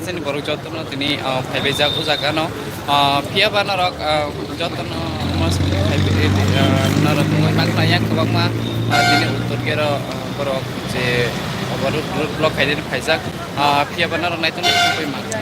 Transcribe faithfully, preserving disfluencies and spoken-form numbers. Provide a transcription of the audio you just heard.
Chini borok jotono tini, ah, phaibaijak o jaga no. Ah, phiya ba norok, ah, jotono mas phaibai, ah, norok wngwi mankha yang kwbangma, ah, tini uttor gate o, ah, borok je overload road block khainani phaijak. Ah, phiya ba norok naitongwi tongwi mankha.